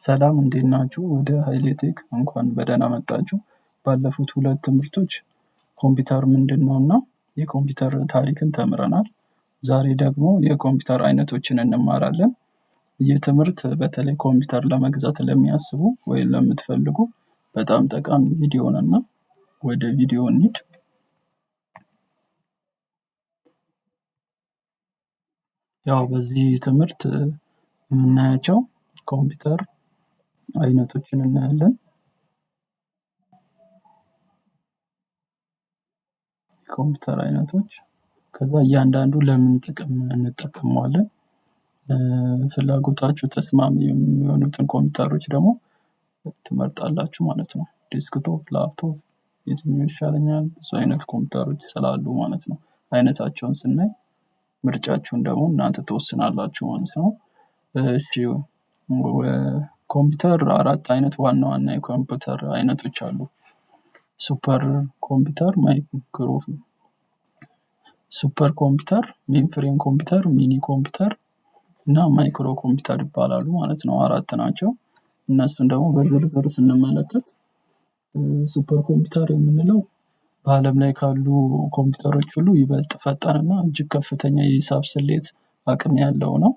ሰላም እንዴት ናችሁ? ወደ ሀይሌ ቴክ እንኳን በደህና መጣችሁ። ባለፉት ሁለት ትምህርቶች ኮምፒውተር ምንድነው እና የኮምፒውተር ታሪክን ተምረናል። ዛሬ ደግሞ የኮምፒውተር አይነቶችን እንማራለን። ይህ ትምህርት በተለይ ኮምፒውተር ለመግዛት ለሚያስቡ ወይም ለምትፈልጉ በጣም ጠቃሚ ቪዲዮ ነውና ወደ ቪዲዮ እንሂድ። ያው በዚህ ትምህርት የምናያቸው ኮምፒውተር አይነቶችን እናያለን። የኮምፒውተር አይነቶች፣ ከዛ እያንዳንዱ ለምን ጥቅም እንጠቀመዋለን፣ ፍላጎታችሁ ተስማሚ የሚሆኑትን ኮምፒውተሮች ደግሞ ትመርጣላችሁ ማለት ነው። Desktop፣ laptop የትኛው ይሻለኛል? ብዙ አይነት ኮምፒውተሮች ስላሉ ማለት ነው። አይነታቸውን ስናይ ምርጫችሁን ደግሞ እናንተ ትወስናላችሁ ማለት ነው። እሺ፣ ኮምፒውተር አራት አይነት ዋና ዋና የኮምፒውተር አይነቶች አሉ። Super computer፣ micro super computer፣ mainframe computer፣ mini computer እና micro computer ይባላሉ ማለት ነው። አራት ናቸው። እነሱን ደግሞ በዝርዝር ስንመለከት super computer የምንለው በአለም ላይ ካሉ ኮምፒውተሮች ሁሉ ይበልጥ ፈጣንና እጅግ ከፍተኛ የሂሳብ ስሌት አቅም ያለው ነው።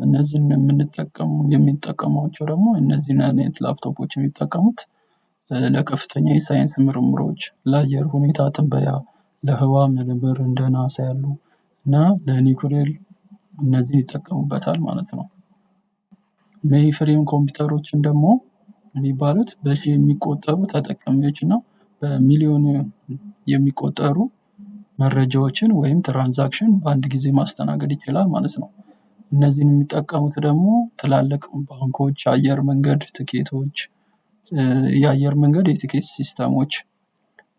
እነዚህን የሚጠቀሟቸው ደግሞ እነዚህን አይነት ላፕቶፖች የሚጠቀሙት ለከፍተኛ የሳይንስ ምርምሮች፣ ለአየር ሁኔታ ትንበያ፣ ለህዋ ምርምር እንደ ናሳ ያሉ እና ለኒውክሌር እነዚህ ይጠቀሙበታል ማለት ነው። Mainframe ኮምፒውተሮችን ደግሞ የሚባሉት በሺህ የሚቆጠሩ ተጠቃሚዎች እና በሚሊዮን የሚቆጠሩ መረጃዎችን ወይም transaction በአንድ ጊዜ ማስተናገድ ይችላል ማለት ነው። እነዚህን የሚጠቀሙት ደግሞ ትላልቅ ባንኮች፣ አየር መንገድ ትኬቶች፣ የአየር መንገድ የትኬት system ኦች፣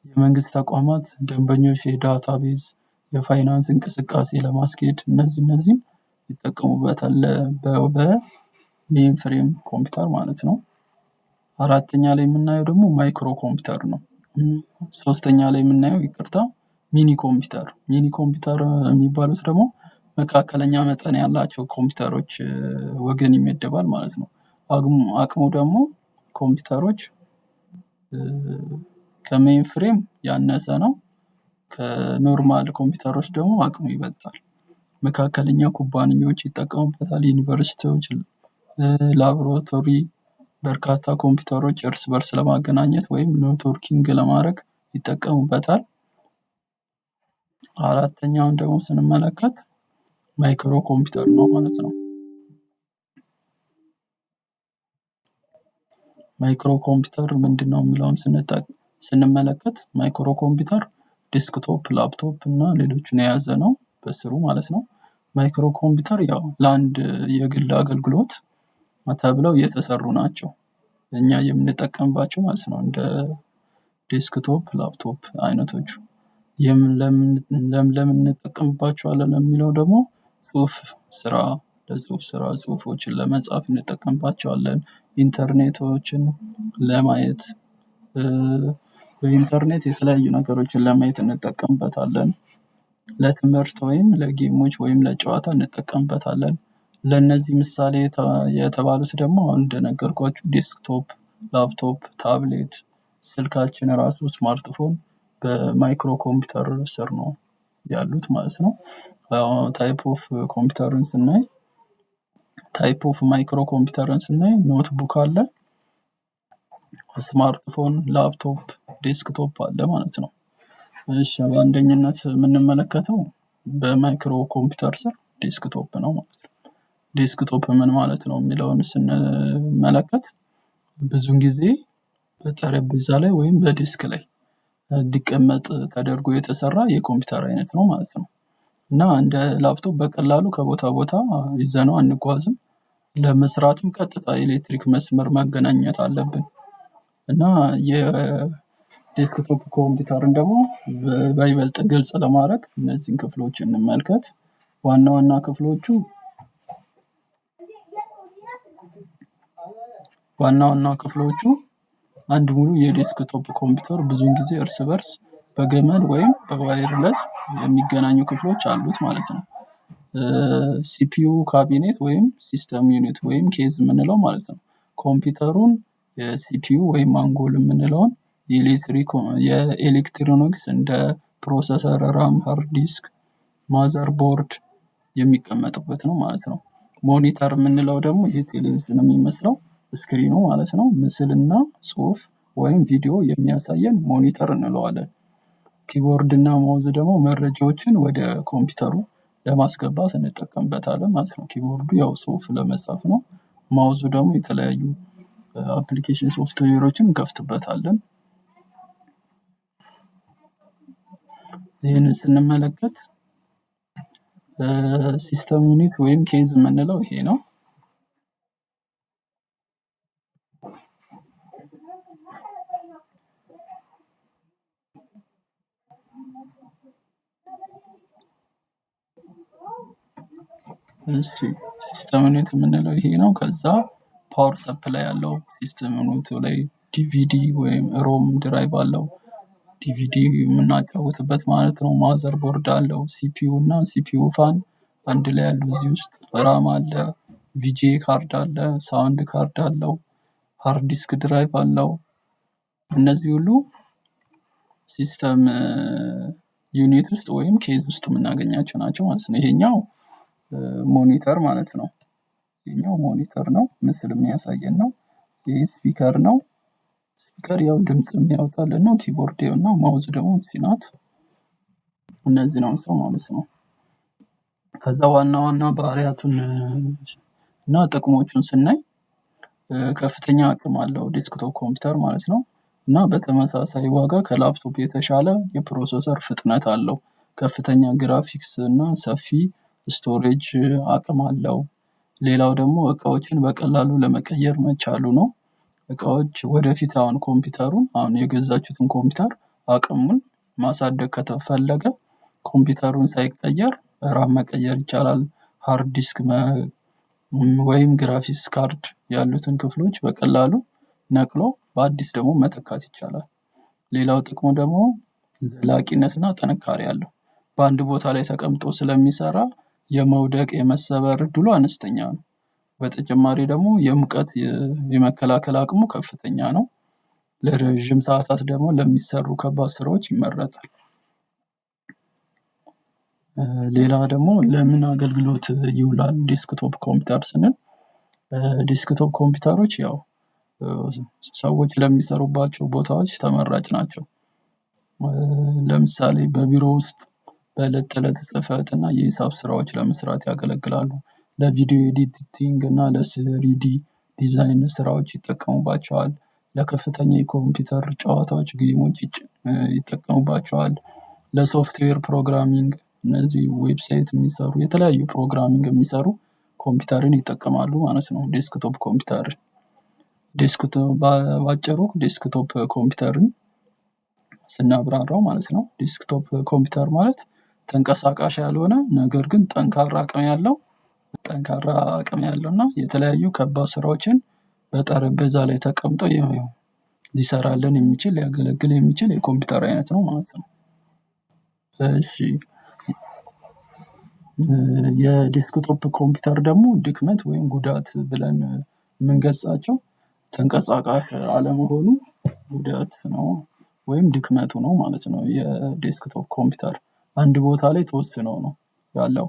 የመንግስት ተቋማት፣ ደንበኞች የ database፣ የፋይናንስ እንቅስቃሴ ለማስኬድ እነዚህን ይጠቀሙበታል በ mainframe computer ማለት ነው። አራተኛ ላይ የምናየው ደግሞ micro computer ነው። ሶስተኛ ላይ የምናየው ይቅርታ mini computer። Mini computer የሚባሉት ደግሞ መካከለኛ መጠን ያላቸው ኮምፒውተሮች ወገን ይመደባል ማለት ነው። አቅሙ ደግሞ ኮምፒውተሮች ከ mainframe ያነሰ ነው። ከ normal ኮምፒውተሮች ደግሞ አቅሙ ይበልጣል። መካከለኛ ኩባንያዎች ይጠቀሙበታል። ዩኒቨርሲቲዎች፣ ላቦራቶሪ፣ በርካታ ኮምፒውተሮች እርስ በርስ ለማገናኘት ወይም networking ለማድረግ ይጠቀሙበታል። አራተኛውን ደግሞ ስንመለከት micro computer ነው ማለት ነው። Micro computer ምንድነው የሚለውን ስንመለከት micro computer desktop፣ laptop እና ሌሎችን የያዘ ነው በስሩ ማለት ነው። Micro computer ያው ለአንድ የግል አገልግሎት ተብለው የተሰሩ ናቸው። እኛ የምንጠቀምባቸው ማለት ነው። እንደ desktop፣ laptop አይነቶቹ ለምን እንጠቀምባቸዋለን ለሚለው ደግሞ ጽሁፍ ስራ ለጽሁፍ ስራ ጽሁፎችን ለመጻፍ እንጠቀምባቸዋለን። ኢንተርኔቶችን ለማየት፣ በኢንተርኔት የተለያዩ ነገሮችን ለማየት እንጠቀምበታለን። ለትምህርት ወይም ለ game ኦች ወይም ለጨዋታ እንጠቀምበታለን። ለነዚህ ምሳሌ የተባሉት ደግሞ አሁን እንደነገርኳችሁ desktop፣ laptop፣ tablet፣ ስልካችን ራሱ smartphone በ micro computer ስር ነው ያሉት ማለት ነው። Type of computer ን ስናይ type of micro computer ን ስናይ notebook አለ፣ smartphone፣ laptop፣ desktop አለ ማለት ነው። እሺ፣ በአንደኝነት የምንመለከተው በ micro computer ስር desktop ነው ማለት ነው። Desktop ምን ማለት ነው የሚለውን ስንመለከት ብዙን ጊዜ በጠረጴዛ ላይ ወይም በ desk ላይ እንዲቀመጥ ተደርጎ የተሰራ የኮምፒውተር አይነት ነው ማለት ነው። እና እንደ ላፕቶፕ በቀላሉ ከቦታ ቦታ ይዘነው አንጓዝም። ለመስራትም ቀጥታ ኤሌክትሪክ መስመር ማገናኘት አለብን። እና የ desktop ኮምፒውተርን ደግሞ በይበልጥ ግልጽ ለማድረግ እነዚህን ክፍሎች እንመልከት። ዋና ዋና ክፍሎቹ ዋና ዋና ክፍሎቹ አንድ ሙሉ የ desktop ኮምፒውተር ብዙውን ጊዜ እርስ በርስ በገመድ ወይም በ wireless የሚገናኙ ክፍሎች አሉት ማለት ነው። CPU cabinet ወይም system unit ወይም case የምንለው ማለት ነው። ኮምፒውተሩን የ CPU ወይም አንጎል የምንለውን የኤሌክትሮኒክስ እንደ processor፣ RAM፣ hard disk፣ motherboard የሚቀመጥበት ነው ማለት ነው። monitor የምንለው ደግሞ ይህ ቴሌቪዥን የሚመስለው screen ኑ ማለት ነው። ምስልና ጽሁፍ ወይም ቪዲዮ የሚያሳየን monitor እንለዋለን። keyboard እና mouse ደግሞ መረጃዎችን ወደ ኮምፒውተሩ ለማስገባት እንጠቀምበታለን ማለት ነው። keyboard ኡ ያው ጽሁፍ ለመጻፍ ነው። mouse ኡ ደግሞ የተለያዩ application ሶፍትዌሮችን እንከፍትበታለን። ይህንን ስንመለከት system unit ወይም case የምንለው ይሄ ነው። እሺ system unit የምንለው ይሄ ነው። ከዛ power supply ያለው system unit ኡ ላይ ዲቪዲ ወይም ROM drive አለው። ዲቪዲ የምናጫውትበት ማለት ነው። motherboard አለው። CPU እና CPU fan አንድ ላይ ያሉ እዚህ ውስጥ RAM አለ፣ VGA card አለ፣ sound card አለው፣ hard disk drive አለው። እነዚህ ሁሉ system unit ውስጥ ወይም case ውስጥ የምናገኛቸው ናቸው ማለት ነው። ይሄኛው monitor ማለት ነው። ይሄኛው monitor ነው፣ ምስል የሚያሳየን ነው። ይህ speaker ነው። speaker ያው ድምፅ የሚያወጣልን ነው። keyboard እና mouse ደግሞ እዚህ ናት። እነዚህ ናቸው ማለት ነው። ከዛ ዋና ዋና ባህሪያቱን እና ጥቅሞቹን ስናይ ከፍተኛ አቅም አለው desktop ኮምፒውተር ማለት ነው። እና በተመሳሳይ ዋጋ ከላፕቶፕ የተሻለ የ processor ፍጥነት አለው። ከፍተኛ ግራፊክስ እና ሰፊ storage አቅም አለው። ሌላው ደግሞ እቃዎችን በቀላሉ ለመቀየር መቻሉ ነው። እቃዎች ወደፊት አሁን ኮምፒውተሩን አሁን የገዛችሁትን ኮምፒውተር አቅሙን ማሳደግ ከተፈለገ ኮምፒውተሩን ሳይቀየር RAM መቀየር ይቻላል። hard disk ወይም graphics card ያሉትን ክፍሎች በቀላሉ ነቅሎ በአዲስ ደግሞ መተካት ይቻላል። ሌላው ጥቅሙ ደግሞ ዘላቂነትና ጥንካሬ አለው። በአንድ ቦታ ላይ ተቀምጦ ስለሚሰራ የመውደቅ የመሰበር እድሉ አነስተኛ ነው። በተጨማሪ ደግሞ የሙቀት የመከላከል አቅሙ ከፍተኛ ነው። ለረዥም ሰዓታት ደግሞ ለሚሰሩ ከባድ ስራዎች ይመረጣል። ሌላ ደግሞ ለምን አገልግሎት ይውላል desktop ኮምፒውተር ስንል፣ desktop ኮምፒውተሮች ያው ሰዎች ለሚሰሩባቸው ቦታዎች ተመራጭ ናቸው። ለምሳሌ በቢሮ ውስጥ በዕለት ተዕለት ጽህፈት እና የሂሳብ ስራዎች ለመስራት ያገለግላሉ። ለ video editing እና ለ 3D design ስራዎች ይጠቀሙባቸዋል። ለከፍተኛ የኮምፒውተር ጨዋታዎች game ኦች ይጠቀሙባቸዋል። ለ software programming እነዚህ website የሚሰሩ የተለያዩ programming የሚሰሩ ኮምፒውተርን ይጠቀማሉ ማለት ነው። desktop ኮምፒውተር desktop ባጭሩ desktop ኮምፒውተርን ስናብራራው ማለት ነው። desktop ኮምፒውተር ማለት ተንቀሳቃሽ ያልሆነ ነገር ግን ጠንካራ አቅም ያለው እና የተለያዩ ከባድ ስራዎችን በጠረጴዛ ላይ ተቀምጦ ሊሰራልን የሚችል ሊያገለግል የሚችል የኮምፒውተር አይነት ነው ማለት ነው። እሺ የ desktop ኮምፒውተር ደግሞ ድክመት ወይም ጉዳት ብለን የምንገልጻቸው ተንቀሳቃሽ አለመሆኑ ጉዳት ነው ወይም ድክመቱ ነው ማለት ነው። የ desktop ኮምፒውተር አንድ ቦታ ላይ ተወስኖ ነው ያለው።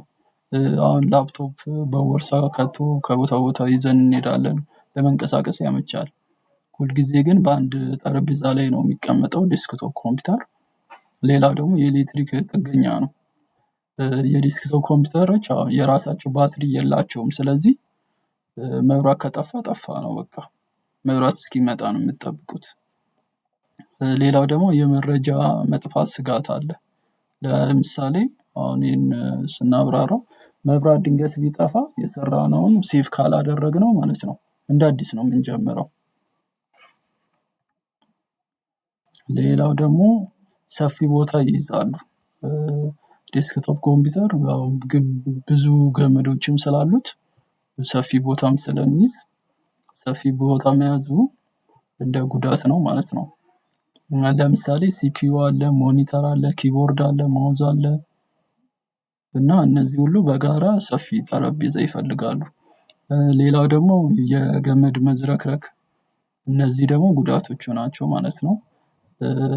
አሁን ላፕቶፕ በቦርሳ ከቶ ከቦታ ቦታ ይዘን እንሄዳለን፣ ለመንቀሳቀስ ያመቻል። ሁልጊዜ ግን በአንድ ጠረጴዛ ላይ ነው የሚቀመጠው desktop ኮምፒውተር። ሌላው ደግሞ የኤሌክትሪክ ጥገኛ ነው። የ desktop ኮምፒውተሮች የራሳቸው ባትሪ የላቸውም። ስለዚህ መብራት ከጠፋ ጠፋ ነው በቃ። መብራት እስኪመጣ ነው የምትጠብቁት። ሌላው ደግሞ የመረጃ መጥፋት ስጋት አለ። ለምሳሌ አሁን ይሄን ስናብራራው መብራት ድንገት ቢጠፋ የሰራነውን save ካላደረግነው ማለት ነው እንደ አዲስ ነው የምንጀምረው። ሌላው ደግሞ ሰፊ ቦታ ይይዛሉ። desktop ኮምፒውተር ያው ብዙ ገመዶችም ስላሉት ሰፊ ቦታም ስለሚይዝ ሰፊ ቦታ መያዙ እንደ ጉዳት ነው ማለት ነው። ለምሳሌ CPU አለ፣ monitor አለ፣ keyboard አለ፣ mouse አለ። እና እነዚህ ሁሉ በጋራ ሰፊ ጠረጴዛ ይፈልጋሉ። ሌላው ደግሞ የገመድ መዝረክረክ፣ እነዚህ ደግሞ ጉዳቶቹ ናቸው ማለት ነው።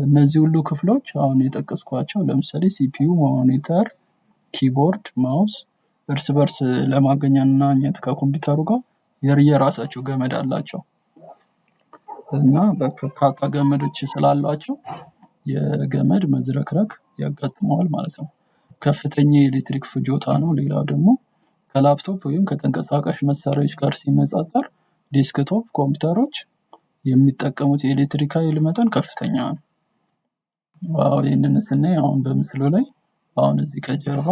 እነዚህ ሁሉ ክፍሎች አሁን የጠቀስኳቸው ለምሳሌ CPU፣ monitor፣ keyboard፣ mouse እርስ በርስ ለማገናኘት ከኮምፒውተሩ ጋር የየራሳቸው ገመድ አላቸው። እና በርካታ ገመዶች ስላሏቸው የገመድ መዝረክረክ ያጋጥመዋል ማለት ነው። ከፍተኛ የኤሌክትሪክ ፍጆታ ነው። ሌላው ደግሞ ከላፕቶፕ ወይም ከተንቀሳቃሽ መሳሪያዎች ጋር ሲነጻጸር desktop ኮምፒውተሮች የሚጠቀሙት የኤሌክትሪክ ኃይል መጠን ከፍተኛ ነው። አዎ፣ ይህንን ስናይ አሁን በምስሉ ላይ አሁን እዚህ ከጀርባ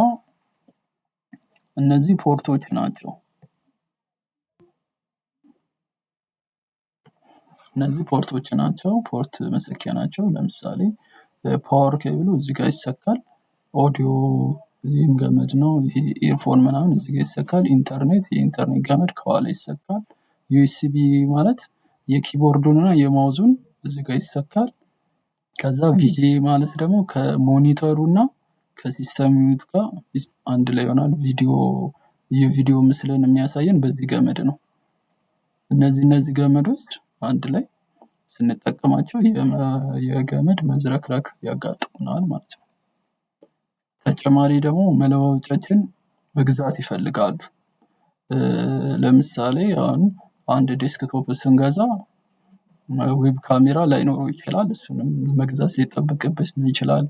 እነዚህ port ኦች ናቸው። እነዚህ port ኦች ናቸው። port መሰኪያ ናቸው። ለምሳሌ power cable ኡ እዚህ ጋር ይሰካል። ኦዲዮ ይህም ገመድ ነው። ይሄ earphone ምናምን እዚህ ጋር ይሰካል። ኢንተርኔት የኢንተርኔት ገመድ ከኋላ ይሰካል። USB ማለት የ keyboard ኡን እና የ mouse ኡን እዚህ ጋር ይሰካል። ከዛ VGA ማለት ደግሞ ከ monitor ኡ እና ከ system unit ጋር አንድ ላይ ይሆናል። የቪዲዮ ምስልን የሚያሳየን በዚህ ገመድ ነው። እነዚህ ገመዶች አንድ ላይ ስንጠቀማቸው የገመድ መዝረክረክ ያጋጥሙናል ማለት ነው። ተጨማሪ ደግሞ መለዋወጫዎችን መግዛት ይፈልጋሉ። ለምሳሌ አሁን አንድ desktop ስንገዛ web camera ላይኖረው ይችላል። እሱንም መግዛት ሊጠበቅብን ይችላል።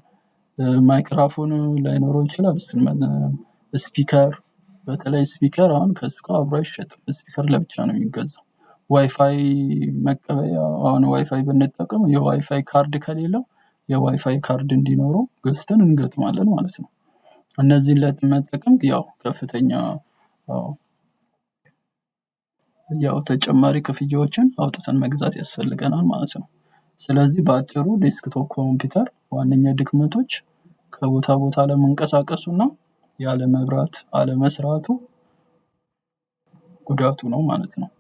ማይክራፎን ላይኖረው ይችላል። እሱን speaker፣ በተለይ speaker አሁን ከእሱ ጋር አብሮ አይሸጥም። speaker ለብቻ ነው የሚገዛው። ዋይፋይ መቀበያ፣ አሁን ዋይፋይ ብንጠቀም የ WiFi card ከሌለው የ WiFi card እንዲኖረው ገዝተን እንገጥማለን ማለት ነው። እነዚህን ለመጠቀም ያው ከፍተኛ ያው ተጨማሪ ክፍያዎችን አውጥተን መግዛት ያስፈልገናል ማለት ነው። ስለዚህ በአጭሩ desktop ኮምፒውተር ዋነኛ ድክመቶች ከቦታ ቦታ አለመንቀሳቀሱና ያለ መብራት አለመስራቱ ጉዳቱ ነው ማለት ነው።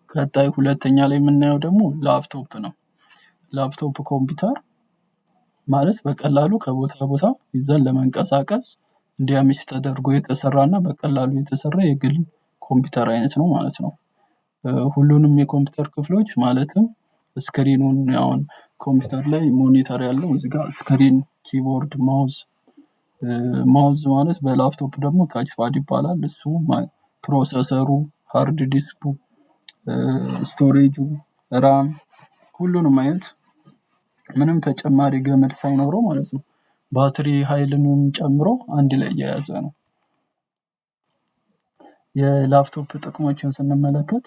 ቀጣይ ሁለተኛ ላይ የምናየው ደግሞ ላፕቶፕ ነው። ላፕቶፕ ኮምፒውተር ማለት በቀላሉ ከቦታ ቦታ ይዘን ለመንቀሳቀስ እንዲያመች ተደርጎ የተሰራና በቀላሉ የተሰራ የግል ኮምፒውተር አይነት ነው ማለት ነው። ሁሉንም የኮምፒውተር ክፍሎች ማለትም screen ኡን፣ አሁን ኮምፒውተር ላይ monitor ያለው እዚህ ጋር screen፣ keyboard፣ mouse፣ mouse ማለት በላፕቶፕ ደግሞ touch pad ይባላል። እሱ processor ኡ፣ hard disk ኡ፣ storage ኡ፣ RAM ሁሉንም አይነት ምንም ተጨማሪ ገመድ ሳይኖረው ማለት ነው። ባትሪ ኃይልንም ጨምሮ አንድ ላይ የያዘ ነው። የላፕቶፕ ጥቅሞችን ስንመለከት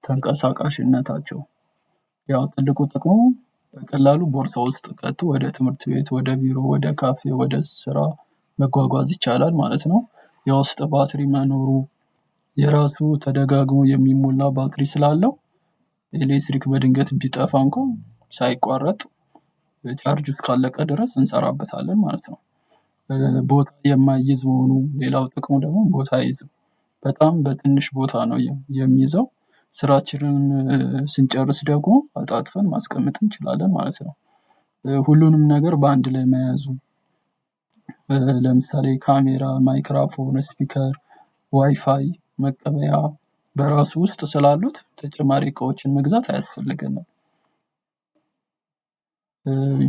ተንቀሳቃሽነታቸው፣ ያው ትልቁ ጥቅሙ በቀላሉ ቦርሳ ውስጥ ከቶ ወደ ትምህርት ቤት፣ ወደ ቢሮ፣ ወደ ካፌ፣ ወደ ስራ መጓጓዝ ይቻላል ማለት ነው። የውስጥ ባትሪ መኖሩ፣ የራሱ ተደጋግሞ የሚሞላ ባትሪ ስላለው ኤሌክትሪክ በድንገት ቢጠፋ እንኳን ሳይቋረጥ ቻርጁ እስካለቀ ድረስ እንሰራበታለን ማለት ነው። ቦታ የማይይዝ መሆኑ ሌላው ጥቅሙ ደግሞ ቦታ አይይዝም። በጣም በትንሽ ቦታ ነው የሚይዘው። ስራችንን ስንጨርስ ደግሞ አጣጥፈን ማስቀመጥ እንችላለን ማለት ነው። ሁሉንም ነገር በአንድ ላይ መያዙ፣ ለምሳሌ ካሜራ፣ ማይክራፎን፣ speaker፣ WiFi መቀበያ በራሱ ውስጥ ስላሉት ተጨማሪ እቃዎችን መግዛት አያስፈልገንም።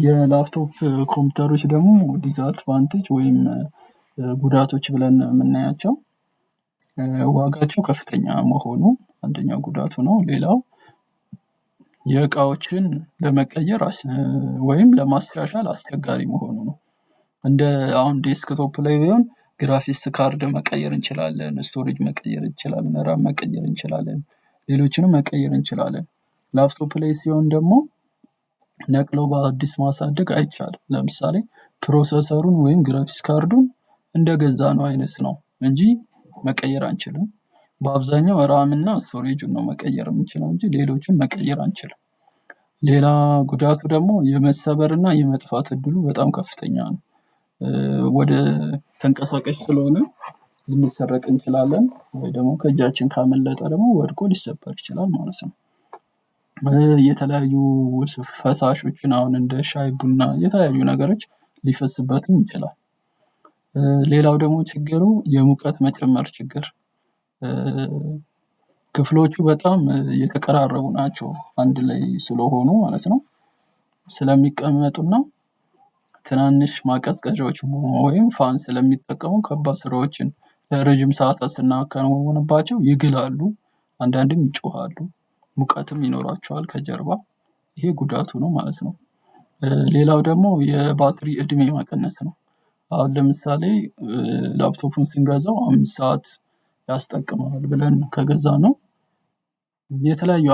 የላፕቶፕ ኮምፒውተሮች ደግሞ disadvantage ወይም ጉዳቶች ብለን የምናያቸው ዋጋቸው ከፍተኛ መሆኑ አንደኛው ጉዳቱ ነው። ሌላው የእቃዎችን ለመቀየር ወይም ለማሻሻል አስቸጋሪ መሆኑ ነው። እንደ አሁን desktop ላይ ቢሆን graphics card መቀየር እንችላለን፣ storage መቀየር እንችላለን፣ RAM መቀየር እንችላለን፣ ሌሎችንም መቀየር እንችላለን። ላፕቶፕ ላይ ሲሆን ደግሞ ነቅሎ በአዲስ ማሳደግ አይቻልም። ለምሳሌ processor ኡን ወይም graphics card ኡን እንደገዛነው አይነት ነው እንጂ መቀየር አንችልም። በአብዛኛው RAM እና storage ኡን ነው መቀየር የምንችለው እንጂ ሌሎችን መቀየር አንችልም። ሌላ ጉዳቱ ደግሞ የመሰበር እና የመጥፋት እድሉ በጣም ከፍተኛ ነው። ወደ ተንቀሳቃሽ ስለሆነ ልንሰረቅ እንችላለን ወይ ደግሞ ከእጃችን ካመለጠ ደግሞ ወድቆ ሊሰበር ይችላል ማለት ነው። የተለያዩ ፈሳሾችን አሁን እንደ ሻይ፣ ቡና የተለያዩ ነገሮች ሊፈስበትም ይችላል። ሌላው ደግሞ ችግሩ የሙቀት መጨመር ችግር። ክፍሎቹ በጣም የተቀራረቡ ናቸው አንድ ላይ ስለሆኑ ማለት ነው። ስለሚቀመጡና ትናንሽ ማቀዝቀዣዎች ወይም ፋን ስለሚጠቀሙ ከባድ ስራዎችን ለረጅም ሰዓታት ስናከናውንባቸው ይግላሉ። አንዳንዴም ይጮሃሉ። ሙቀትም ይኖራቸዋል ከጀርባ። ይሄ ጉዳቱ ነው ማለት ነው። ሌላው ደግሞ የባትሪ እድሜ መቀነስ ነው። አሁን ለምሳሌ ላፕቶፑን ስንገዛው 5 ሰዓት ያስጠቅመዋል ብለን ከገዛነው የተለያዩ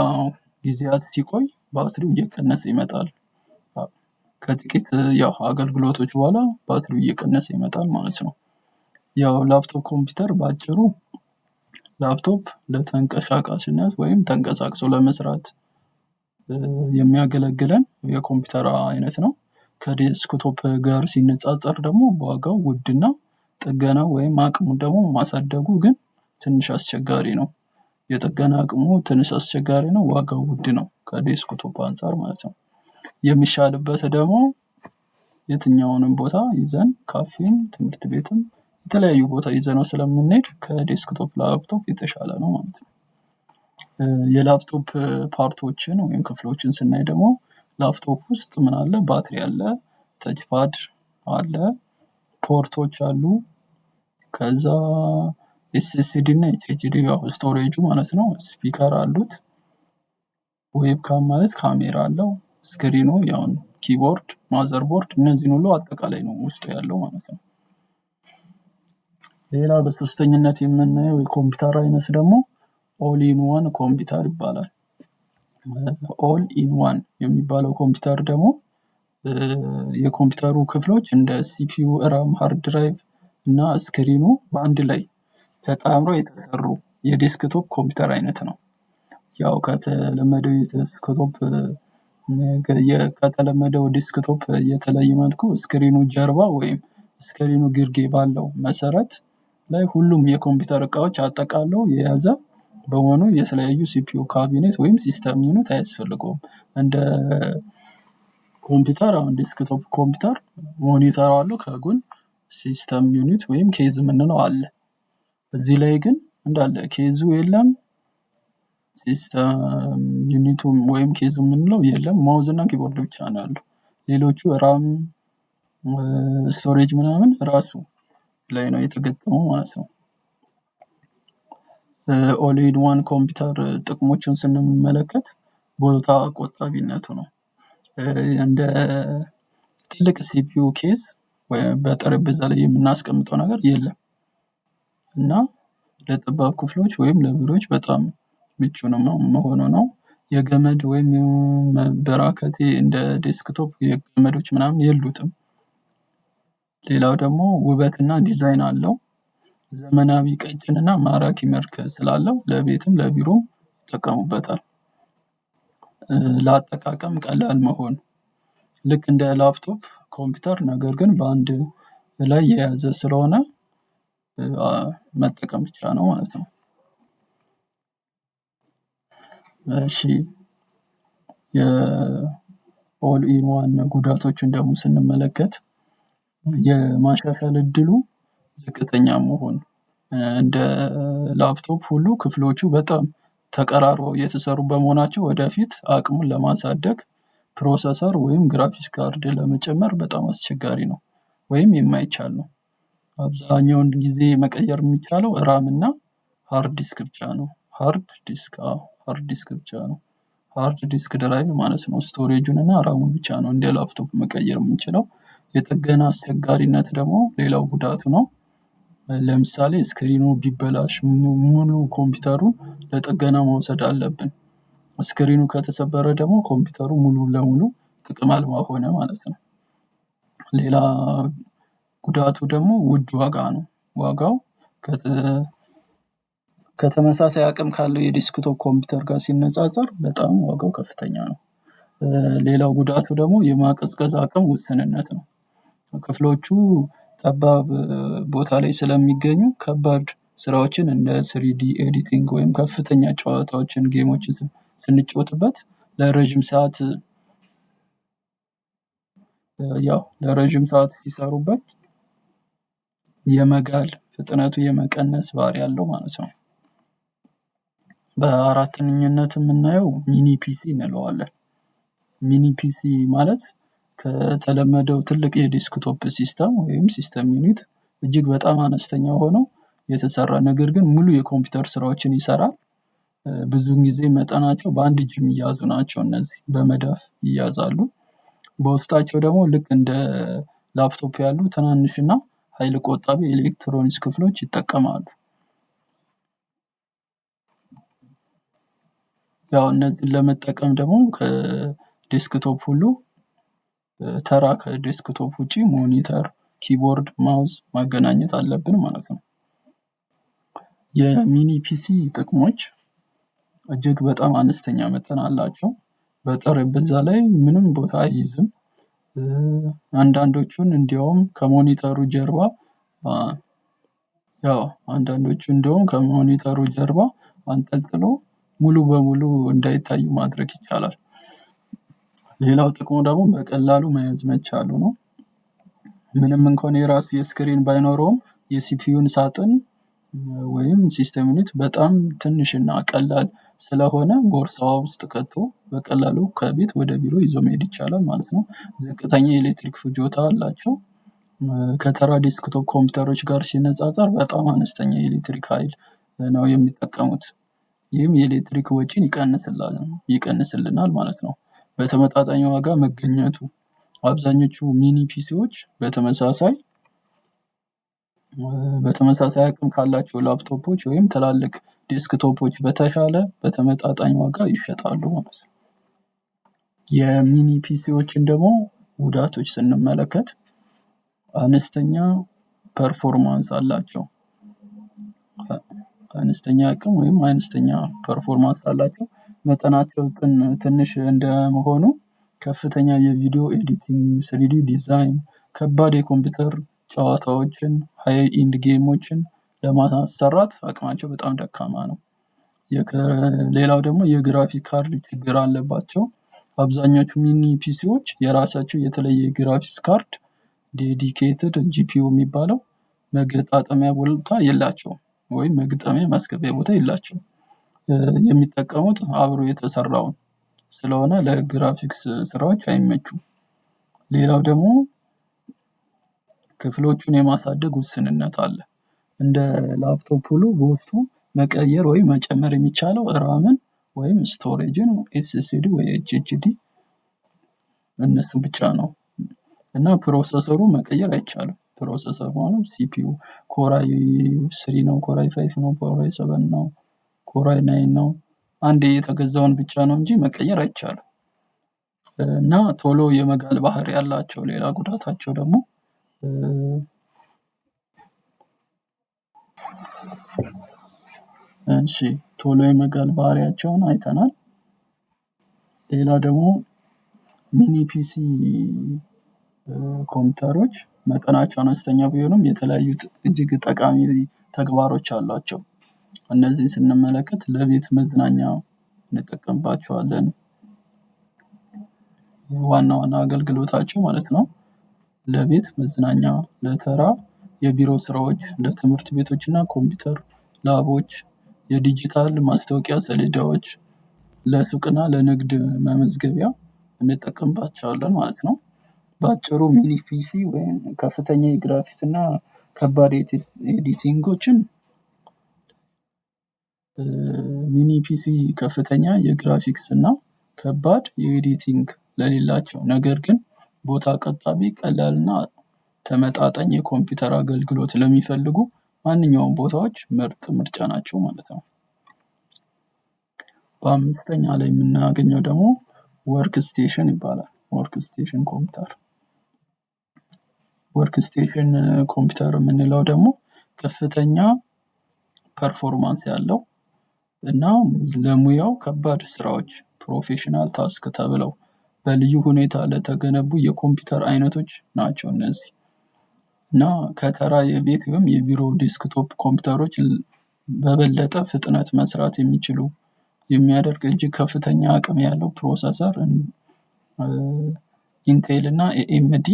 ጊዜያት ሲቆይ ባትሪው እየቀነሰ ይመጣል። ከጥቂት ያው አገልግሎቶች በኋላ ባትሪው እየቀነሰ ይመጣል ማለት ነው። ያው ላፕቶፕ ኮምፒውተር በአጭሩ ላፕቶፕ ለተንቀሳቃሽነት ወይም ተንቀሳቅሶ ለመስራት የሚያገለግለን የኮምፒውተር አይነት ነው። ከዴስክቶፕ ጋር ሲነጻጸር ደግሞ በዋጋው ውድና ጥገናው ወይም አቅሙ ደግሞ ማሳደጉ ግን ትንሽ አስቸጋሪ ነው። የጥገና አቅሙ ትንሽ አስቸጋሪ ነው፣ ዋጋው ውድ ነው ከዴስክቶፕ አንፃር ማለት ነው። የሚሻልበት ደግሞ የትኛውንም ቦታ ይዘን ካፌም ትምህርት ቤትም የተለያዩ ቦታ ይዘነው ስለምንሄድ ከዴስክቶፕ ላፕቶፕ የተሻለ ነው ማለት ነው። የላፕቶፕ ፓርቶችን ወይም ክፍሎችን ስናይ ደግሞ ላፕቶፕ ውስጥ ምን አለ? ባትሪ አለ፣ ተች ፓድ አለ፣ ፖርቶች አሉ፣ ከዛ ኤስኤስዲ እና ኤችኤችዲ ያው ስቶሬጁ ማለት ነው፣ ስፒከር አሉት። ዌብ ካም ማለት ካሜራ አለው፣ ስክሪኑ ያው ኪቦርድ፣ ማዘር ቦርድ እነዚህን ሁሉ አጠቃላይ ነው ውስጡ ያለው ማለት ነው። ሌላ በሶስተኝነት የምናየው የኮምፒውተር አይነት ደግሞ ኦል ኢን ዋን ኮምፒውተር ይባላል። ኦል ኢን ዋን የሚባለው ኮምፒውተር ደግሞ የኮምፒውተሩ ክፍሎች እንደ ሲፒዩ፣ ራም፣ ሃርድ ድራይቭ እና ስክሪኑ በአንድ ላይ ተጣምሮ የተሰሩ የዴስክቶፕ ኮምፒውተር አይነት ነው። ያው ከተለመደው ዴስክቶፕ የተለየ መልኩ ስክሪኑ ጀርባ ወይም ስክሪኑ ግርጌ ባለው መሰረት ላይ ሁሉም የኮምፒውተር እቃዎች አጠቃሎ የያዘ በመሆኑ የተለያዩ ሲፒዩ ካቢኔት ወይም ሲስተም ዩኒት አያስፈልገውም። እንደ ኮምፒውተር አሁን ዴስክቶፕ ኮምፒውተር ሞኒተር አለው፣ ከጎን ሲስተም ዩኒት ወይም ኬዝ የምንለው አለ። እዚህ ላይ ግን እንዳለ ኬዙ የለም፣ ሲስተም ዩኒቱ ወይም ኬዙ የምንለው የለም፣ ማውዝ እና ኪቦርድ ብቻ ነው ያለው። ሌሎቹ ራም፣ ስቶሬጅ ምናምን ራሱ ላይ ነው የተገጠመው ማለት ነው። ኦል ኢን ዋን ኮምፒውተር ጥቅሞችን ስንመለከት ቦታ ቆጣቢነቱ ነው። እንደ ትልቅ ሲፒዩ ኬዝ በጠረጴዛ ላይ የምናስቀምጠው ነገር የለም። እና ለጠባብ ክፍሎች ወይም ለቢሮዎች በጣም ምቹ ነው መሆኑ ነው። የገመድ ወይም መበራከቴ እንደ ዴስክቶፕ የገመዶች ምናምን የሉትም። ሌላው ደግሞ ውበትና ዲዛይን አለው። ዘመናዊ ቀጭንና ማራኪ መልክ ስላለው ለቤትም ለቢሮም ይጠቀሙበታል። ለአጠቃቀም ቀላል መሆን ልክ እንደ ላፕቶፕ ኮምፒውተር ነገር ግን በአንድ ላይ የያዘ ስለሆነ መጠቀም ብቻ ነው ማለት ነው። እሺ፣ የኦል ኢን ዋን ጉዳቶችን ደግሞ ስንመለከት የማሻሻል እድሉ ዝቅተኛ መሆን። እንደ ላፕቶፕ ሁሉ ክፍሎቹ በጣም ተቀራርበው የተሰሩ በመሆናቸው ወደፊት አቅሙን ለማሳደግ ፕሮሰሰር ወይም ግራፊክስ ካርድ ለመጨመር በጣም አስቸጋሪ ነው ወይም የማይቻል ነው። አብዛኛውን ጊዜ መቀየር የሚቻለው ራም እና ሃርድ ዲስክ ብቻ ነው። ሃርድ ዲስክ፣ አዎ፣ ሃርድ ዲስክ ብቻ ነው። ሃርድ ዲስክ ድራይቭ ማለት ነው። ስቶሬጁን እና ራሙን ብቻ ነው እንደ ላፕቶፕ መቀየር የምንችለው። የጥገና አስቸጋሪነት ደግሞ ሌላው ጉዳቱ ነው። ለምሳሌ ስክሪኑ ቢበላሽ ሙሉ ኮምፒውተሩን ለጥገና መውሰድ አለብን። ስክሪኑ ከተሰበረ ደግሞ ኮምፒውተሩ ሙሉ ለሙሉ ጥቅም አልባ ሆነ ማለት ነው። ሌላ ጉዳቱ ደግሞ ውድ ዋጋ ነው። ዋጋው ከተመሳሳይ አቅም ካለው የዴስክቶፕ ኮምፒውተር ጋር ሲነጻጸር በጣም ዋጋው ከፍተኛ ነው። ሌላው ጉዳቱ ደግሞ የማቀዝቀዝ አቅም ውስንነት ነው። ክፍሎቹ ጠባብ ቦታ ላይ ስለሚገኙ ከባድ ስራዎችን እንደ ስሪዲ ኤዲቲንግ ወይም ከፍተኛ ጨዋታዎችን ጌሞችን ስንጫወትበት ለረጅም ሰዓት ያው ለረጅም ሰዓት ሲሰሩበት የመጋል ፍጥነቱ የመቀነስ ባህሪ ያለው ማለት ነው። በአራተኝነት የምናየው mini PC እንለዋለን። Mini PC ማለት ከተለመደው ትልቅ የ desktop system ወይም system unit እጅግ በጣም አነስተኛ ሆኖ የተሰራ ነገር ግን ሙሉ የኮምፒውተር ስራዎችን ይሰራል። ብዙውን ጊዜ መጠናቸው በአንድ እጅ የሚያዙ ናቸው። እነዚህ በመዳፍ ይያዛሉ። በውስጣቸው ደግሞ ልክ እንደ ላፕቶፕ ያሉ ትናንሽና ኃይል ቆጣቢ ኤሌክትሮኒክስ ክፍሎች ይጠቀማሉ። ያው እነዚህን ለመጠቀም ደግሞ ከ desktop ሁሉ ተራ ከ desktop ውጪ monitor፣ keyboard፣ mouse ማገናኘት አለብን ማለት ነው። የ mini PC ጥቅሞች እጅግ በጣም አነስተኛ መጠን አላቸው። በጠረጴዛ ላይ ምንም ቦታ አይይዝም። አንዳንዶቹን እንዲያውም ከ monitor ኡ ጀርባ ያው አንዳንዶቹ እንደውም ከ monitor ኡ ጀርባ አንጠልጥሎ ሙሉ በሙሉ እንዳይታዩ ማድረግ ይቻላል። ሌላው ጥቅሙ ደግሞ በቀላሉ መያዝ መቻሉ ነው። ምንም እንኳን የራሱ የ screen ባይኖረውም የ CPU ን ሳጥን ወይም system unit በጣም ትንሽና ቀላል ስለሆነ ቦርሳዋ ውስጥ ከቶ በቀላሉ ከቤት ወደ ቢሮ ይዞ መሄድ ይቻላል ማለት ነው። ዝቅተኛ የኤሌክትሪክ ፍጆታ አላቸው። ከተራ desktop ኮምፒውተሮች ጋር ሲነጻጸር በጣም አነስተኛ የኤሌክትሪክ ኃይል ነው የሚጠቀሙት። ይህም የኤሌክትሪክ ወጪን ይቀንስልናል ማለት ነው። በተመጣጣኝ ዋጋ መገኘቱ አብዛኞቹ mini PC ዎች በተመሳሳይ አቅም ካላቸው ላፕቶፖች ወይም ትላልቅ desktop ኦች በተሻለ በተመጣጣኝ ዋጋ ይሸጣሉ ማለት ነው። የ mini PC ዎችን ደግሞ ጉዳቶች ስንመለከት አነስተኛ performance አላቸው። አነስተኛ አቅም ወይም አነስተኛ performance አላቸው። መጠናቸው ትንሽ እንደመሆኑ ከፍተኛ የ video editing፣ 3D design፣ ከባድ የኮምፒውተር ጨዋታዎችን፣ high end game ኦችን ለማሰራት አቅማቸው በጣም ደካማ ነው። ሌላው ደግሞ የ graphic card ችግር አለባቸው። አብዛኞቹ mini PC ዎች የራሳቸው የተለየ graphics card dedicated GPU የሚባለው መገጣጠሚያ ቦታ የላቸውም፣ ወይም መግጠሚያ ማስገቢያ ቦታ የላቸውም። የሚጠቀሙት አብሮ የተሰራውን ስለሆነ ለግራፊክስ ስራዎች አይመቹም። ሌላው ደግሞ ክፍሎቹን የማሳደግ ውስንነት አለ። እንደ ላፕቶፕ ሁሉ በውስጡ መቀየር ወይም መጨመር የሚቻለው RAM ን ወይም storage ን SSD ወይ HHD እነሱ ብቻ ነው። እና processor ኡ መቀየር አይቻልም። Processor ማለት CPU Core i3 ነው፣ Core i5 ነው፣ Core i7 ነው፣ Core i9 ነው። አንዴ የተገዛውን ብቻ ነው እንጂ መቀየር አይቻልም። እና ቶሎ የመጋል ባህሪ ያላቸው ሌላ ጉዳታቸው ደግሞ እሺ ቶሎ የመጋል ባህሪያቸውን አይተናል። ሌላ ደግሞ mini PC ኮምፒውተሮች መጠናቸው አነስተኛ ቢሆንም የተለያዩ እጅግ ጠቃሚ ተግባሮች አሏቸው። እነዚህን ስንመለከት ለቤት መዝናኛ እንጠቀምባቸዋለን። ዋና ዋና አገልግሎታቸው ማለት ነው። ለቤት መዝናኛ፣ ለተራ የቢሮ ስራዎች፣ ለትምህርት ቤቶች እና ኮምፒውተር lab ኦች፣ የዲጂታል ማስታወቂያ ሰሌዳዎች፣ ለሱቅና ለንግድ መመዝገቢያ እንጠቀምባቸዋለን ማለት ነው። በአጭሩ mini PC ወይም ከፍተኛ የግራፊክስ እና ከባድ editing ኦችን mini PC ከፍተኛ የግራፊክስ እና ከባድ የ editing ለሌላቸው ነገር ግን ቦታ ቆጣቢ፣ ቀላልና ተመጣጣኝ የኮምፒውተር አገልግሎት ለሚፈልጉ ማንኛውም ቦታዎች ምርጥ ምርጫ ናቸው ማለት ነው። በአምስተኛ ላይ የምናገኘው ደግሞ workstation ይባላል። Workstation ኮምፒውተር። Workstation ኮምፒውተር የምንለው ደግሞ ከፍተኛ performance ያለው እና ለሙያው ከባድ ስራዎች professional task ተብለው በልዩ ሁኔታ ለተገነቡ የኮምፒውተር አይነቶች ናቸው እነዚህ። እና ከተራ የቤት ወይም የቢሮ desktop ኮምፒውተሮች በበለጠ ፍጥነት መስራት የሚችሉ የሚያደርግ እጅግ ከፍተኛ አቅም ያለው processor Intel እና AMD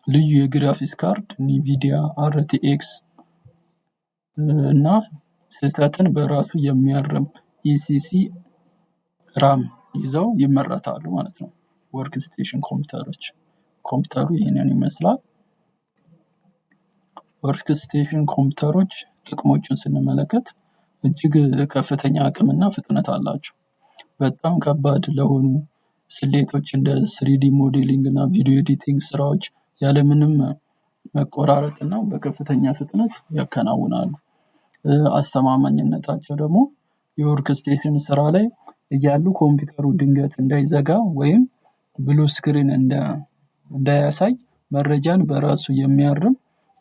ልዩ የ graphics card Nvidia RTX እና ስህተትን በራሱ የሚያርም ECC RAM ይዘው ይመረታሉ ማለት ነው። Workstation ኮምፒውተሮች ኮምፒውተሩ ይህንን ይመስላል። Workstation ኮምፒውተሮች ጥቅሞችን ስንመለከት እጅግ ከፍተኛ አቅምና ፍጥነት አላቸው። በጣም ከባድ ለሆኑ ስሌቶች እንደ 3D modeling እና video editing ስራዎች ያለምንም መቆራረጥ እና በከፍተኛ ፍጥነት ያከናውናሉ። አስተማማኝነታቸው ደግሞ የ workstation ስራ ላይ እያሉ ኮምፒውተሩ ድንገት እንዳይዘጋ ወይም blue screen እንዳያሳይ መረጃን በራሱ የሚያርም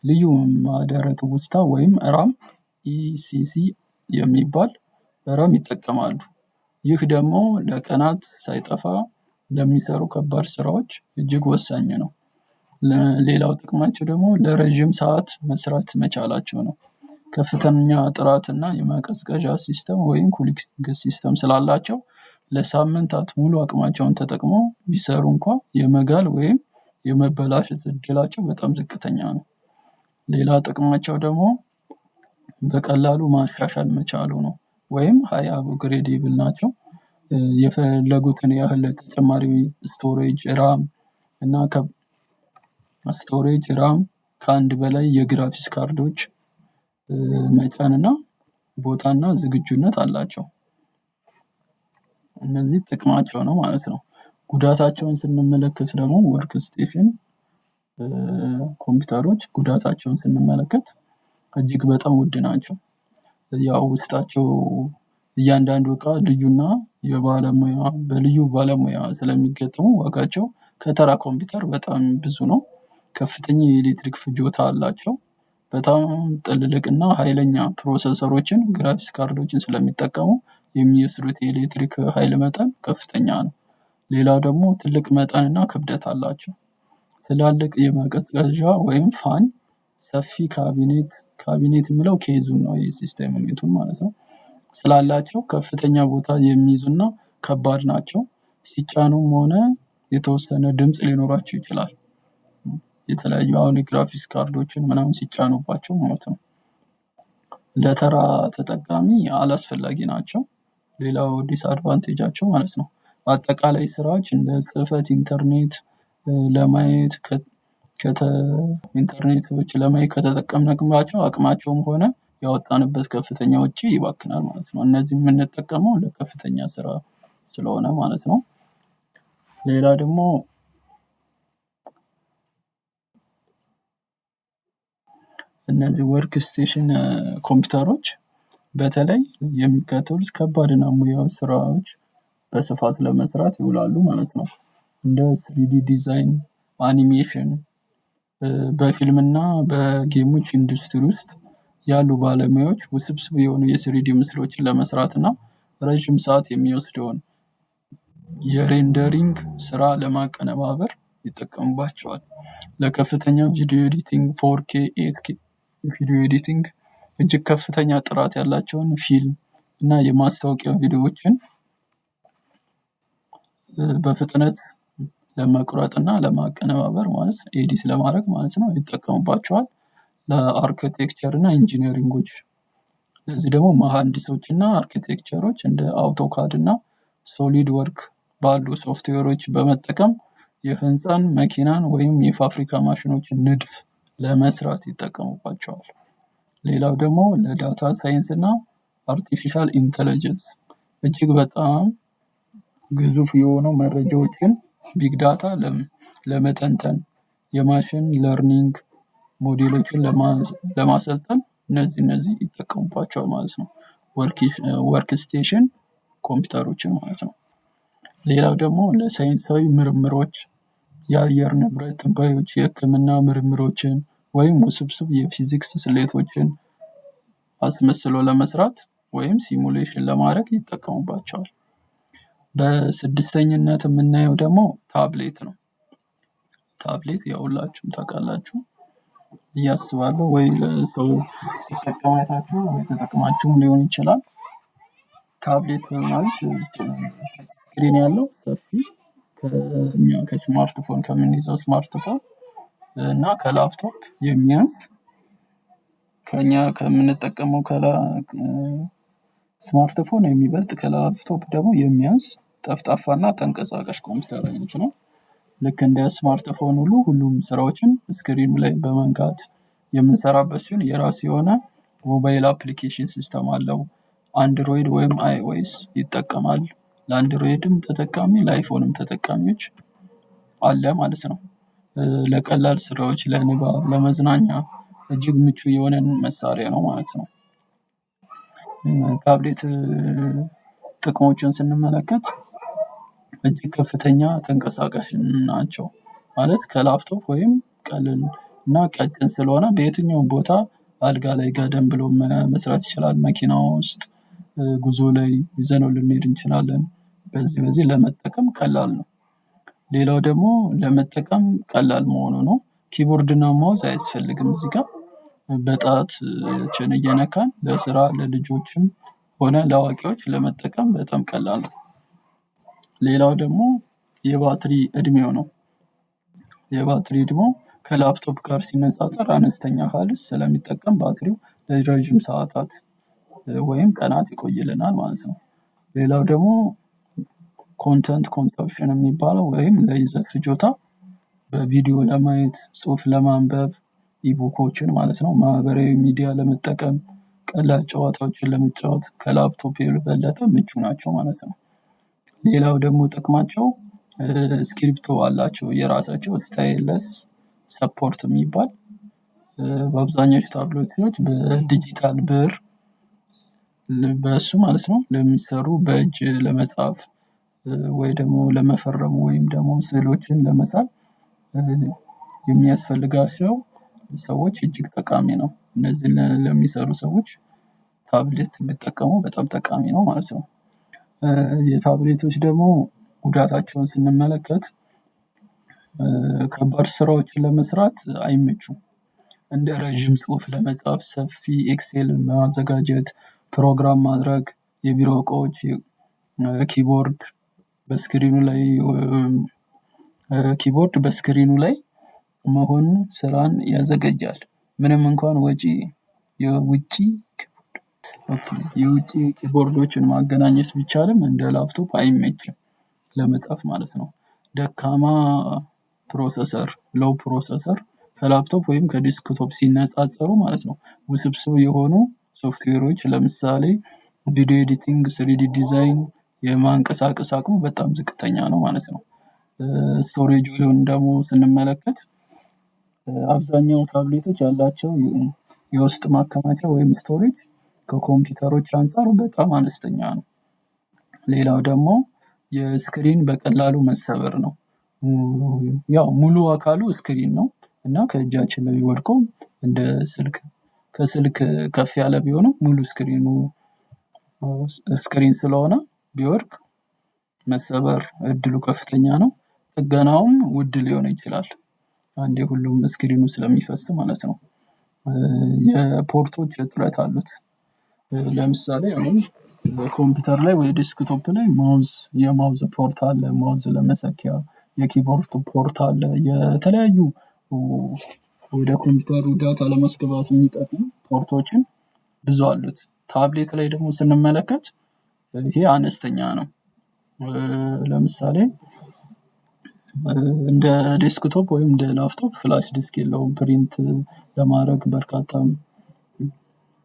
ልዩ ማህደረ ትውስታ ወይም RAM ECC የሚባል RAM ይጠቀማሉ። ይህ ደግሞ ለቀናት ሳይጠፋ ለሚሰሩ ከባድ ስራዎች እጅግ ወሳኝ ነው። ሌላው ጥቅማቸው ደግሞ ለረጅም ሰዓት መስራት መቻላቸው ነው። ከፍተኛ ጥራትና የማቀዝቀዣ system ወይም cooling system ስላላቸው ለሳምንታት ሙሉ አቅማቸውን ተጠቅመው ቢሰሩ እንኳ የመጋል ወይም የመበላሸት እድላቸው በጣም ዝቅተኛ ነው። ሌላ ጥቅማቸው ደግሞ በቀላሉ ማሻሻል መቻሉ ነው። ወይም high upgradable ናቸው። የፈለጉትን ያህል ተጨማሪ storage RAM እና storage RAM ከአንድ በላይ የግራፊክስ ካርዶች መጫንና ቦታና ዝግጁነት አላቸው። እነዚህ ጥቅማቸው ነው ማለት ነው። ጉዳታቸውን ስንመለከት ደግሞ workstation ኮምፒውተሮች ጉዳታቸውን ስንመለከት እጅግ በጣም ውድ ናቸው። ያው ውስጣቸው እያንዳንዱ እቃ ልዩና የባለሙያ በልዩ ባለሙያ ስለሚገጥሙ ዋጋቸው ከተራ ኮምፒውተር በጣም ብዙ ነው። ከፍተኛ የኤሌክትሪክ ፍጆታ አላቸው። በጣም ትልልቅና ሀይለኛ processor ኦችን graphics ካርዶችን ስለሚጠቀሙ የሚወስዱት የኤሌክትሪክ ሀይል መጠን ከፍተኛ ነው። ሌላው ደግሞ ትልቅ መጠንና ክብደት አላቸው። ትላልቅ የማቀዝቀዣ ወይም fan ሰፊ cabinet cabinet የሚለው case ኡን ነው የ system unit ኡን ማለት ነው። ስላላቸው ከፍተኛ ቦታ የሚይዙና ከባድ ናቸው። ሲጫኑም ሆነ የተወሰነ ድምጽ ሊኖራቸው ይችላል። የተለያዩ አሁን የግራፊክስ ካርዶችን ምናምን ሲጫኑባቸው ማለት ነው። ለተራ ተጠቃሚ አላስፈላጊ ናቸው። ሌላው disadvantage ኣቸው ማለት ነው። አጠቃላይ ስራዎች እንደ ጽህፈት፣ ኢንተርኔት ለማየት ኢንተርኔቶች ለማየት ከተጠቀምንባቸው አቅማቸውም ሆነ ያወጣንበት ከፍተኛ ወጪ ይባክናል ማለት ነው። እነዚህ የምንጠቀመው ለከፍተኛ ስራ ስለሆነ ማለት ነው። ሌላ ደግሞ እነዚህ workstation ኮምፒውተሮች በተለይ የሚከተሉት ከባድና ሙያዊ ስራዎች በስፋት ለመስራት ይውላሉ ማለት ነው። እንደ 3D design፣ አኒሜሽን፣ በፊልምና በ game ኦች ኢንዱስትሪ ውስጥ ያሉ ባለሙያዎች ውስብስብ የሆኑ የ 3D ምስሎችን ለመስራት እና ረጅም ሰዓት የሚወስደውን የ rendering ስራ ለማቀነባበር ይጠቀሙባቸዋል። ለከፍተኛ video editing 4K 8K video editing እጅግ ከፍተኛ ጥራት ያላቸውን ፊልም እና የማስታወቂያ ቪዲዮዎችን በፍጥነት ለመቁረጥ እና ለማቀነባበር ማለት edit ለማድረግ ማለት ነው ይጠቀሙባቸዋል። ለ architecture እና engineering ኦች እነዚህ ደግሞ መሐንዲሶች እና architecture ኦች እንደ AutoCAD እና SolidWorks ባሉ ሶፍትዌሮች በመጠቀም የህንፃን፣ መኪናን ወይም የፋብሪካ ማሽኖችን ንድፍ ለመስራት ይጠቀሙባቸዋል። ሌላው ደግሞ ለ data science እና artificial intelligence እጅግ በጣም ግዙፍ የሆኑ መረጃዎችን big data ለመተንተን የ machine learning ሞዴሎችን ለማሰልጠን እነዚህ ይጠቀሙባቸዋል ማለት ነው። Workstation ኮምፒውተሮችን ማለት ነው። ሌላው ደግሞ ለሳይንሳዊ ምርምሮች የአየር ንብረት ትንበዮች፣ የህክምና ምርምሮችን ወይም ውስብስብ የፊዚክስ ስሌቶችን አስመስሎ ለመስራት ወይም simulation ለማድረግ ይጠቀሙባቸዋል። በስድስተኝነት የምናየው ደግሞ ታብሌት ነው። ታብሌት ያው ሁላችሁም ታውቃላችሁ ብዬ አስባለሁ። ወይ ሰው ሲጠቀም አይታችሁ ወይ ተጠቅማችሁም ሊሆን ይችላል። ታብሌት ማለት screen ያለው ሰፊ ከኛ ከስማርትፎን ከምንይዘው ስማርትፎን እና ከላፕቶፕ የሚያንስ፣ ከኛ ከምንጠቀመው ስማርትፎን የሚበልጥ፣ ከላፕቶፕ ደግሞ የሚያንስ ጠፍጣፋና ተንቀሳቃሽ ኮምፒውተር አይነት ነው። ልክ እንደ ስማርትፎን ሁሉ ሁሉም ስራዎችን screen ኑ ላይ በመንካት የምንሰራበት ሲሆን የራሱ የሆነ mobile application system አለው። አንድሮይድ ወይም iOS ይጠቀማል። ለአንድሮይድም ተጠቃሚ ለአይፎንም ተጠቃሚዎች አለ ማለት ነው። ለቀላል ስራዎች፣ ለንባብ፣ ለመዝናኛ እጅግ ምቹ የሆነ መሳሪያ ነው ማለት ነው። ታብሌት ጥቅሞችን ስንመለከት እጅግ ከፍተኛ ተንቀሳቃሽ ናቸው። ማለት ከላፕቶፕ ወይም ቀለል እና ቀጭን ስለሆነ በየትኛውም ቦታ አልጋ ላይ ጋደም ብሎ መስራት ይችላል። መኪና ውስጥ፣ ጉዞ ላይ ይዘነው ልንሄድ እንችላለን። በዚህ ለመጠቀም ቀላል ነው። ሌላው ደግሞ ለመጠቀም ቀላል መሆኑ ነው። keyboard እና mouse አያስፈልግም እዚህ ጋር፣ በጣታችን እየነካን ለስራ ለልጆችም ሆነ ለአዋቂዎች ለመጠቀም በጣም ቀላል ነው። ሌላው ደግሞ የባትሪ እድሜው ነው። የባትሪ እድሜው ከላፕቶፕ ጋር ሲነጻጸር አነስተኛ ኃይል ስለሚጠቀም ባትሪው ለረጅም ሰዓታት ወይም ቀናት ይቆይልናል ማለት ነው። ሌላው ደግሞ content consumption የሚባለው ወይም ለይዘት ፍጆታ በቪዲዮ ለማየት፣ ጽሁፍ ለማንበብ፣ ebook ኦችን ማለት ነው፣ ማህበራዊ ሚዲያ ለመጠቀም፣ ቀላል ጨዋታዎችን ለመጫወት ከላፕቶፕ የበለጠ ምቹ ናቸው ማለት ነው። ሌላው ደግሞ ጥቅማቸው ስክሪፕቶ አላቸው፣ የራሳቸው stylus support የሚባል። በአብዛኞቹ ታብሌቶች በዲጂታል ብር በሱ ማለት ነው ለሚሰሩ በእጅ ለመጻፍ ወይ ደግሞ ለመፈረም ወይም ደግሞ ስዕሎችን ለመሳል የሚያስፈልጋቸው ሰዎች እጅግ ጠቃሚ ነው። እነዚህን ለሚሰሩ ሰዎች ታብሌት ቢጠቀሙ በጣም ጠቃሚ ነው ማለት ነው። የታብሌቶች ደግሞ ጉዳታቸውን ስንመለከት ከባድ ስራዎችን ለመስራት አይመቹም። እንደ ረዥም ጽሁፍ ለመጻፍ፣ ሰፊ Excel ማዘጋጀት፣ ፕሮግራም ማድረግ፣ የቢሮ እቃዎች keyboard በ screen ኑ ላይ keyboard በ screen ኑ ላይ መሆኑ ስራን ያዘገያል። ምንም እንኳን ወጪ የውጪ የውጪ keyboard ኦችን ማገናኘት ቢቻልም እንደ ላፕቶፕ አይመችም ለመጻፍ ማለት ነው። ደካማ processor፣ low processor ከላፕቶፕ ወይም ከ desktop ሲነጻጸሩ ማለት ነው። ውስብስብ የሆኑ ሶፍትዌሮች ለምሳሌ video editing፣ 3D design የማንቀሳቀስ አቅሙ በጣም ዝቅተኛ ነው ማለት ነው። storage ኡን ደግሞ ስንመለከት አብዛኛው ታብሌቶች ያላቸው የውስጥ ማከማቻ ወይም storage ከኮምፒውተሮች አንፃር በጣም አነስተኛ ነው። ሌላው ደግሞ የ screen በቀላሉ መሰበር ነው። ያው ሙሉ አካሉ screen ነው እና ከእጃችን ላይ ወድቆ እንደ ስልክ ከስልክ ከፍ ያለ ቢሆንም ሙሉ screen ኑ screen ስለሆነ ቢወድቅ መሰበር እድሉ ከፍተኛ ነው። ጥገናውም ውድ ሊሆን ይችላል። አንዴ ሁሉም screen ኑ ስለሚፈስ ማለት ነው። የ port ኦች እጥረት አሉት። ለምሳሌ አሁን በኮምፒውተር ላይ ወይ desktop ላይ mouse የ mouse port አለ፣ mouse ለመሰኪያ የ keyboard port አለ፣ የተለያዩ ወደ ኮምፒውተሩ data ለማስገባት የሚጠቅሙ port ኦችን ብዙ አሉት። ታብሌት ላይ ደግሞ ስንመለከት ይሄ አነስተኛ ነው። ለምሳሌ እንደ desktop ወይም እንደ laptop flash disk የለውም። print ለማድረግ በርካታ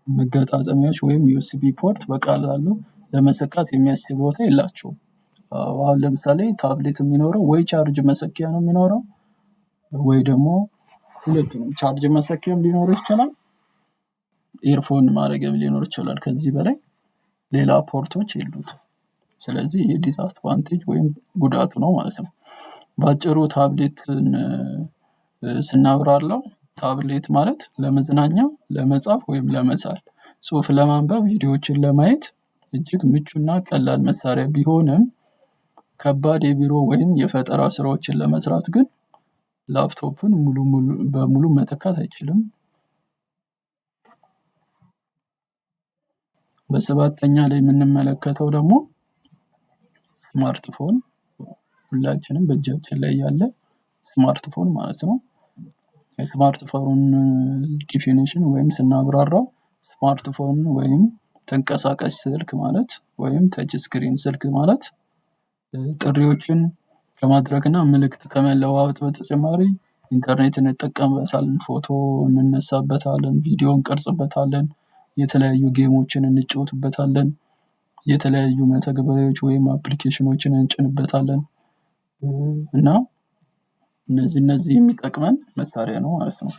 መገጣጠሚያዎች ወይም USB port በቀላሉ ለመሰካት የሚያስችል ቦታ የላቸውም። አሁን ለምሳሌ ታብሌት የሚኖረው ወይ ቻርጅ መሰኪያ ነው የሚኖረው ወይ ደግሞ ሁለቱንም፣ ቻርጅ መሰኪያም ሊኖረው ይችላል፣ earphone ማድረጊያም ሊኖር ይችላል። ከዚህ በላይ ሌላ port ኦች የሉትም። ስለዚህ ይሄ disadvantage ወይም ጉዳቱ ነው ማለት ነው። በአጭሩ ታብሌትን ስናብራራው ታብሌት ማለት ለመዝናኛ፣ ለመጻፍ ወይም ለመሳል፣ ጽሁፍ ለማንበብ፣ ቪዲዮዎችን ለማየት እጅግ ምቹና ቀላል መሳሪያ ቢሆንም ከባድ የቢሮ ወይም የፈጠራ ስራዎችን ለመስራት ግን ላፕቶፕን ሙሉ በሙሉ መተካት አይችልም። በሰባተኛ ላይ የምንመለከተው ደግሞ ስማርትፎን፣ ሁላችንም በእጃችን ላይ ያለ ስማርትፎን ማለት ነው። የስማርትፎን definition ወይም ስናብራራው ስማርትፎን ወይም ተንቀሳቃሽ ስልክ ማለት ወይም touch screen ስልክ ማለት ጥሪዎችን ከማድረግና መልእክት ከመለዋወጥ በተጨማሪ ኢንተርኔት እንጠቀምበታለን፣ ፎቶ እንነሳበታለን፣ ቪዲዮ እንቀርጽበታለን፣ የተለያዩ game ኦችን እንጫወትበታለን፣ የተለያዩ መተግበሪያዎች ወይም application ኦችን እንጭንበታለን እና እነዚህ የሚጠቅመን መሳሪያ ነው ማለት ነው።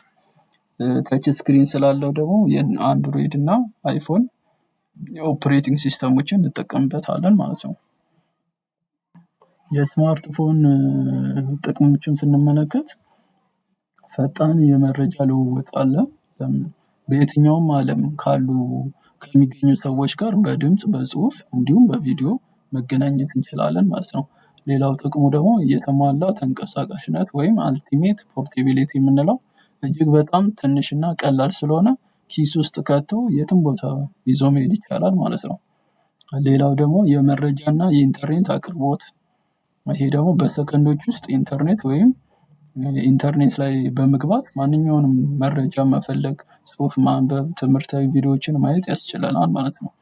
Touch screen ስላለው ደግሞ የአንድሮይድ እና አይፎን የ operating system ኦችን እንጠቀምበታለን ማለት ነው። የስማርትፎን ጥቅሞችን ስንመለከት ፈጣን የመረጃ ልውውጥ አለ። በየትኛውም ዓለም ካሉ ከሚገኙ ሰዎች ጋር በድምጽ፣ በጽሁፍ እንዲሁም በቪዲዮ መገናኘት እንችላለን ማለት ነው። ሌላው ጥቅሙ ደግሞ የተሟላ ተንቀሳቃሽነት ወይም ultimate portability የምንለው እጅግ በጣም ትንሽና ቀላል ስለሆነ ኪስ ውስጥ ከቶ የትም ቦታ ይዞ መሄድ ይቻላል ማለት ነው። ሌላው ደግሞ የመረጃና የኢንተርኔት አቅርቦት፣ ይሄ ደግሞ በሰከንዶች ውስጥ ኢንተርኔት ወይም ኢንተርኔት ላይ በመግባት ማንኛውንም መረጃ መፈለግ፣ ጽሁፍ ማንበብ፣ ትምህርታዊ ቪዲዮዎችን ማየት ያስችለናል ማለት ነው።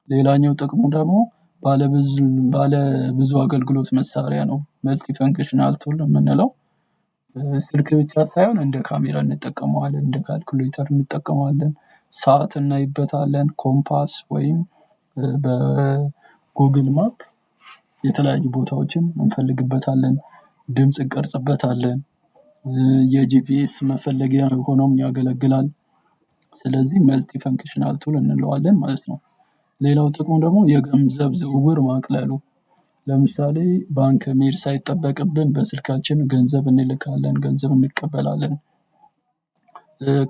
ሌላኛው ጥቅሙ ደግሞ ባለ ብዙ አገልግሎት መሳሪያ ነው። Multi functional tool የምንለው ስልክ ብቻ ሳይሆን እንደ ካሜራ እንጠቀመዋለን፣ እንደ ካልኩሌተር እንጠቀመዋለን፣ ሰዓት እናይበታለን፣ ኮምፓስ ወይም በ Google Map የተለያዩ ቦታዎችን እንፈልግበታለን፣ ድምጽ እንቀርጽበታለን፣ የ GPS መፈለጊያ ሆኖም ያገለግላል። ስለዚህ multi functional tool እንለዋለን ማለት ነው። ሌላው ጥቅሙ ደግሞ የገንዘብ ዝውውር ማቅለሉ። ለምሳሌ ባንክ መሄድ ሳይጠበቅብን በስልካችን ገንዘብ እንልካለን፣ ገንዘብ እንቀበላለን።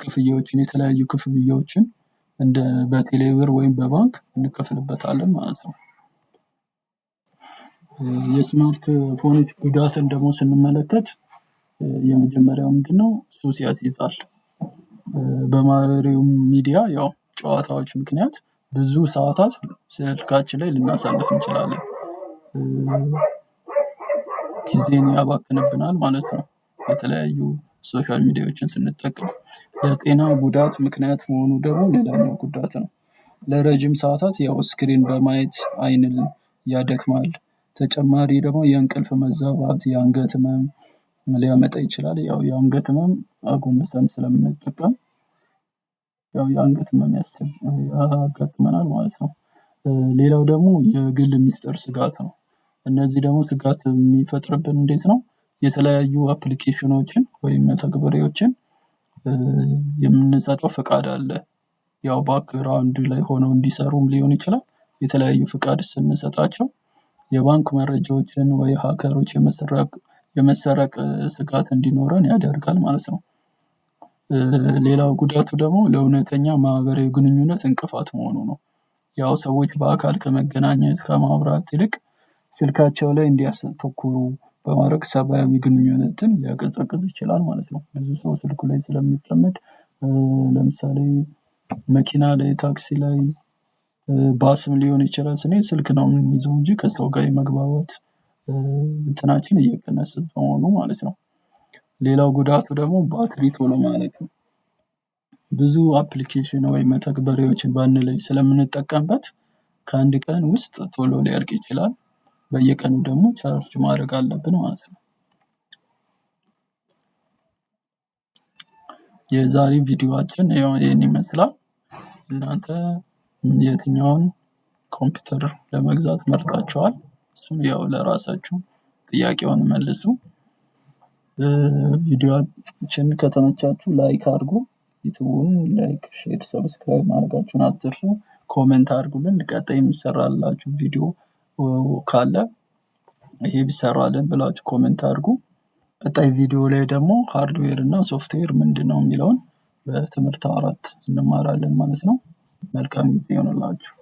ክፍያዎችን፣ የተለያዩ ክፍያዎችን እንደ በቴሌብር ወይም በባንክ እንከፍልበታለን ማለት ነው። የስማርት ፎኖች ጉዳትን ደግሞ ስንመለከት የመጀመሪያው ምንድነው? ሱስ ያስይዛል። በማህበራዊ ሚዲያ ያው ጨዋታዎች ምክንያት ብዙ ሰዓታት ስልካችን ላይ ልናሳልፍ እንችላለን። ጊዜን ያባክንብናል ማለት ነው። የተለያዩ social media ዎችን ስንጠቀም ለጤና ጉዳት ምክንያት መሆኑ ደግሞ ሌላኛው ጉዳት ነው። ለረጅም ሰዓታት ያው screen በማየት አይንን ያደክማል። ተጨማሪ ደግሞ የእንቅልፍ መዛባት፣ የአንገት ህመም ሊያመጣ ይችላል። ያው የአንገት ህመም አጎንብሰን ስለምንጠቀም ያው የአንገት ህመም ያጋጥመናል ማለት ነው። ሌላው ደግሞ የግል ሚስጥር ስጋት ነው። እነዚህ ደግሞ ስጋት የሚፈጥርብን እንዴት ነው? የተለያዩ application ኦችን ወይም መተግበሪያዎችን የምንሰጠው ፍቃድ አለ። ያው background ላይ ሆነው እንዲሰሩም ሊሆን ይችላል። የተለያዩ ፍቃድ ስንሰጣቸው የባንክ መረጃዎችን ወይ hacker ኦች የመሰረቅ ስጋት እንዲኖረን ያደርጋል ማለት ነው። ሌላው ጉዳቱ ደግሞ ለእውነተኛ ማህበራዊ ግንኙነት እንቅፋት መሆኑ ነው። ያው ሰዎች በአካል ከመገናኘት ከማውራት ይልቅ ስልካቸው ላይ እንዲያተኩሩ በማድረግ ሰብአዊ ግንኙነትን ሊያቀዘቅዝ ይችላል ማለት ነው። ብዙ ሰው ስልኩ ላይ ስለሚጠመድ ለምሳሌ መኪና ላይ፣ ታክሲ ላይ፣ ባስም ሊሆን ይችላል ስንሄድ ስልክ ነው የምንይዘው እንጂ ከሰው ጋር የመግባባት እንትናችን እየቀነሰ መሆኑ ማለት ነው። ሌላው ጉዳቱ ደግሞ ባትሪ ቶሎ ማለቅ ነው። ብዙ application ወይም መተግበሪያዎችን በአንድ ላይ ስለምንጠቀምበት ከአንድ ቀን ውስጥ ቶሎ ሊያልቅ ይችላል። በየቀኑ ደግሞ ቻርጅ ማድረግ አለብን ማለት ነው። የዛሬ ቪዲዮአችን ይሄን ይመስላል። እናንተ የትኛውን ኮምፒውተር ለመግዛት መርጣችኋል? እሱን ያው ለራሳችሁ ጥያቄውን መልሱ። ቪዲዮአችን ከተመቻችሁ like አድርጉ። ዩቲዩብን like፣ share፣ subscribe ማድረጋችሁን አትርሱ። Comment አድርጉልን። ቀጣይ የሚሰራላችሁ ቪዲዮ ካለ ይሄ ቢሰራልን ብላችሁ comment አድርጉ። ቀጣይ ቪዲዮ ላይ ደግሞ hardware እና ሶፍትዌር ምንድነው የሚለውን በትምህርት 4 እንማራለን ማለት ነው። መልካም ጊዜ ይሁንላችሁ።